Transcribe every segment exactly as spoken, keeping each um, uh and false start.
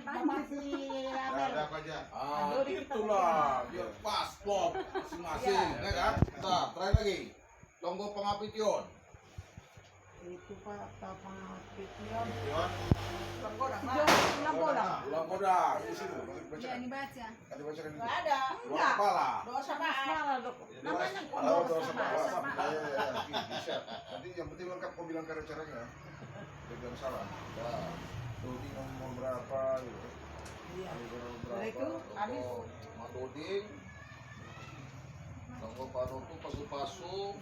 Masih rame. Ada apa aja? Ah, itulah, biar pas klop masing-masing, ya kan? Nah, terakhir lagi. Tonggo Pangapition. Itu, Pak, Pangapition. Pition. Tulang Kodang. Tulang Kodang. Tulang Kodang. Di situ, baca. Iya, dibaca. Kan dibacakan itu. Nggak ada. Doa kepala. Doa syafaat. Namanya doa syafaat. Iya, iya, iya. Bisa. Nanti yang penting lengkap, kau bilang cara-caranya. Dia bilang salah. Ya. Dodi nomor berapa, gitu. Iya. Nomor berapa? Udah itu, habis. Tonggo Mak Doding. Tonggo Pak Dotu, pasu-pasu.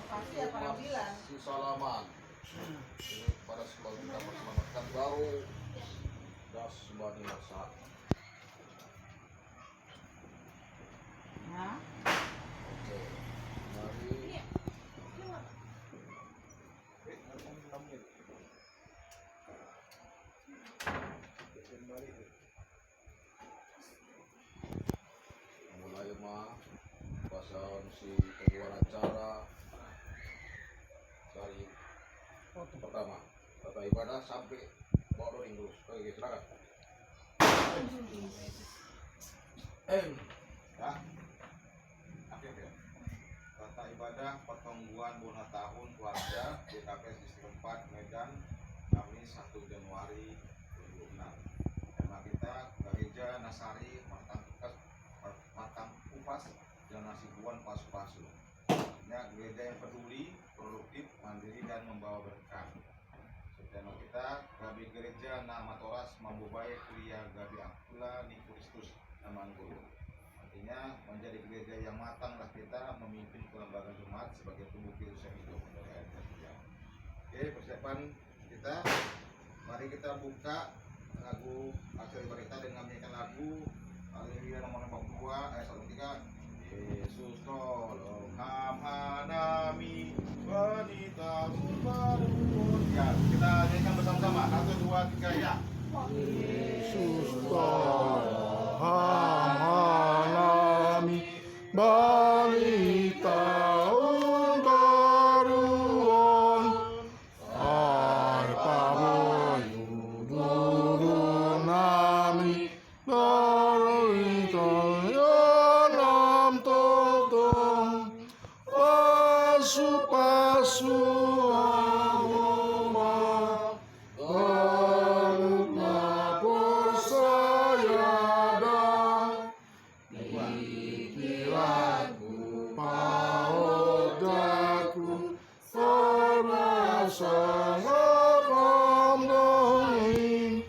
Pasti apa bilang? Si salaman. Ini pada sebelum kita perselamatkan baru. Das Bani Rasa. Nah. Oke. Mari. Eh, mari, mari, mari. Kembali. Mulai mah pasal si pembuat acara dari waktu pertama tata ibadah sampai bawa doding terus. Oke, silakan. Em. Ya. Oke, oke. Tata ibadah pertonggoan bona tahun keluarga G K P S Distrik empat Medan, Kamis satu Januari dua ribu enam. Tema kita Gereja Nasari Martang Kupas, Martang Kupas dan Nasibuan Pasu-Pasu. Artinya gereja yang peduli, produktif, mandiri dan membawa berkat. Sedeno kita gabe gereja na matoras mambobae kuliah gabe akula ni Kristus na mangguru. Artinya menjadi gereja yang matanglah kita memimpin kelembagaan jemaat sebagai tubuh Kristus yang hidup. Oke, persiapan kita. Mari kita buka lagu acara ibadah kita dengan menyanyikan lagu Haleluya nomor lima puluh dua, ayat satu tiga. Yesus tolong ham hanami, wanita berbaru. Ya, kita nyanyikan bersama-sama. Satu, dua, tiga, ya. Yesus tolong ham hanami, bani taun baruon. Ai paboyu duru nami, dari tayanam totong, pasu-pasu agama, baru lapor saya dah. Pikiranku, paodaku, serba sangat ramai.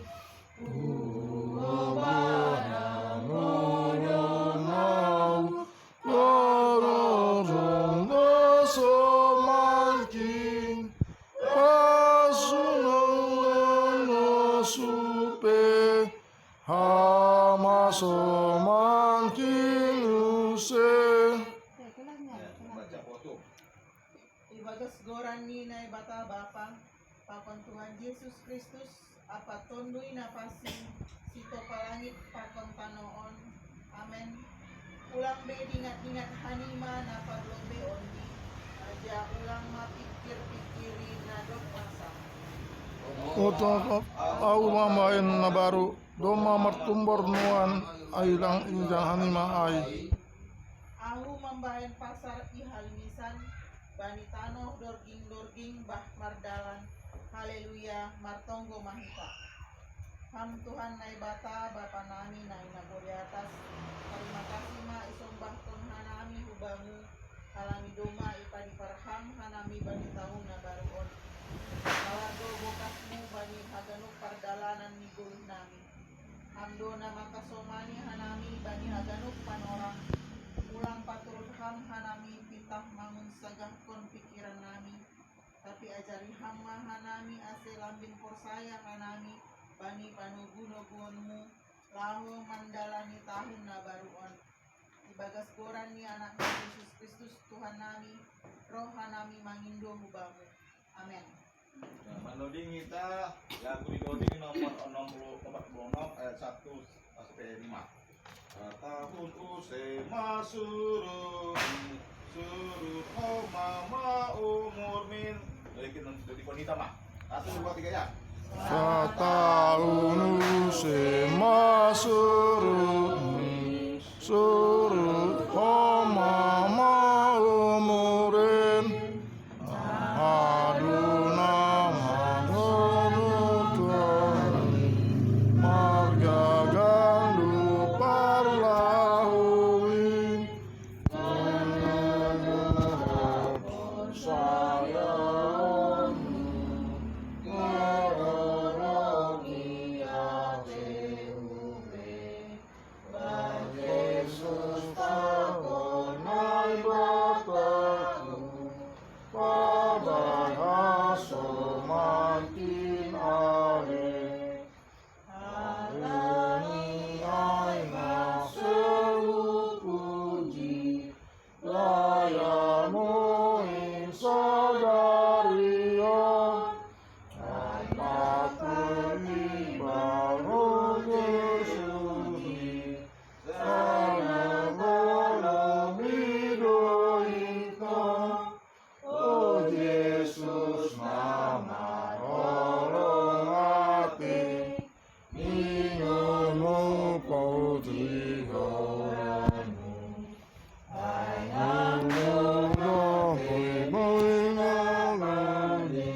Uobana moyo mau, lorong doso makin, pasunong no supe. Hama soman kinuse. Ya, baca foto. Ibagas goran ni Naibata Bapa, pakon Tuhan Yesus Kristus, Apa Tondui Napasi, Sitopa langit pakon tano on. Amen. Ulang be dingat-dingat hanima na parlombeon ni, aja ulang mapikir-pikiri na dob masa. Oto au mambaen na baru, domma martumbor nuan ai lang ijang hanima ai. Ahu mambaen pasar i halimisan, bani tanoh dorging-dorging bah mardalan. Haleluya, martonggo ma hita. Ham Tuhan Naibata, Bapa nami na i nagori atas, tarima kasih ma isombahkon hanami hu Bamu, halani domma ipadiparham hanami bani taun na baru on. Palardo bokasmu bani haganup pardalanan ni goluh nami. Ham do na mangkasomani hanami bani haganup panorang. Ulang paturut Ham hanami pitah mangunsagahkon pikiran nami, tapi ajari Ham ma hanami ase lambin porsaya hanami bani panogu-noguonmu laho mandalani tahun na baru on. Ibagas goran ni Anakmu Jesus Kristus Tuhan nami, roh hanami mangindo hu Bamu. Amen. Nah, manoding hita lagu di doding nomor enam puluh, empat puluh enam ayat satu sampai lima. Tahun use masurut, surut homa ma umur min. Dari kita, dari wanita mah. Satu, dua, tiga, ya. Satahun use masurut, surut homa maumuren. Aduna masurut margagandu parlahuin. Pabahaso makin ale. Alani ai maselu puji, layamu insadaria. Ai mapeli baru Yesusi, sana bolo midoita. O Jesus, mama, tolong ate, ingomu poti horanu. Ainganmu dohe muinganani,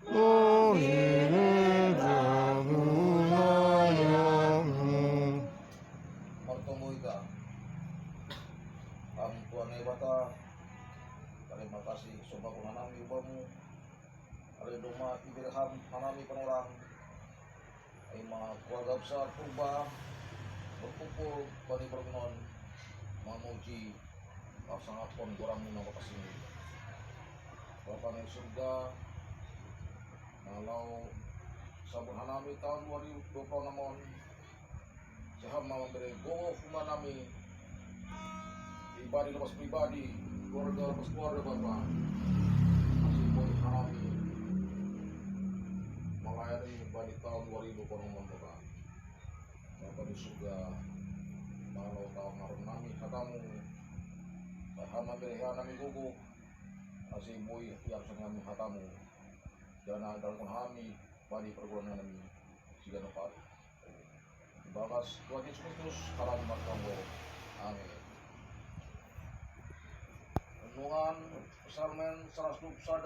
uhine jamu layamu. Martomu ita. Am Tuhan Debata, tarima kasih, sombah hanami ubamu. Are doma ibere ham hanami panorang. Ai ma keluarga besar Purba berkumpul bani perkenon mamuji, pasangaphon goranmu na mapasingil. Bapa na i surga, na laho sambut hanami taon dua ribu dua puluh enam on, sai Ham ma mambere gogoh humbannami, pribadi lepas pribadi, keluarga lepas keluarga, Bapa. Ase boi hanami malayani bani taon dua ribu dua puluh enam on, Bapa. Bapa di surga, ma laho taon maronami hatamu, sai Ham ma mambere hanami gogoh, ase boi iarusani hami hatamu, janah dalahon hami bani pergulannami siganup ari. Ibagas Tuhan Jesus Kristus, hanami martonggo. Amin. Renungan Psalmen saratus dua puluh sada.